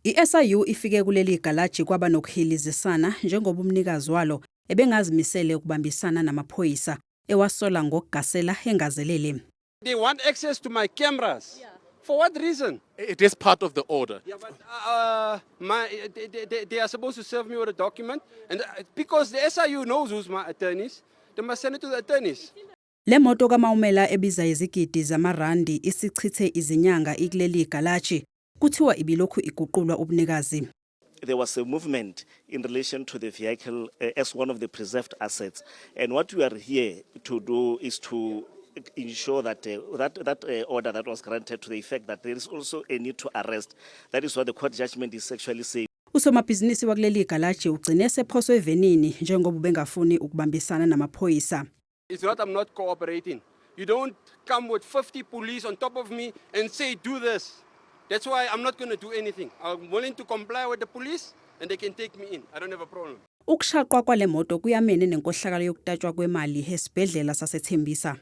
I-SIU ifike kuleli galaji kwaba nokuhilizisana njengoba umnikazi walo ebengazimisele ukubambisana namaphoyisa ewasola ngokugasela engazelele. They want access to my cameras. Yeah. For what reason? It is part of the order. Yeah, but they are supposed to serve me with a document, and because the SIU knows who's my attorneys, they must send it to the attorneys. Le moto kaMawumela ebiza izigidi zamarandi isichithe izinyanga ikuleli galaji kuthiwa ibilokhu iguqulwa ubunikazi. There was a movement in relation to the vehicle as one of the preserved assets, and what we are here to do is to ensure that that order that was granted to the effect that there is also a need to arrest. That is what the court judgment is actually saying. Usomabhizinisi wakuleli galaji ugcine sephoswe evenini njengoba bengafuni ukubambisana namaphoyisa. It's not I'm not cooperating. You don't come with 50 police on top of me and say do this. That's why I'm not going to do anything. I'm willing to comply with the police and they can take me in. I don't have a problem. Ukushaqwa kwale moto kuyamene nenkohlakalo yokutatshwa kwemali esibhedlela saseThembisa.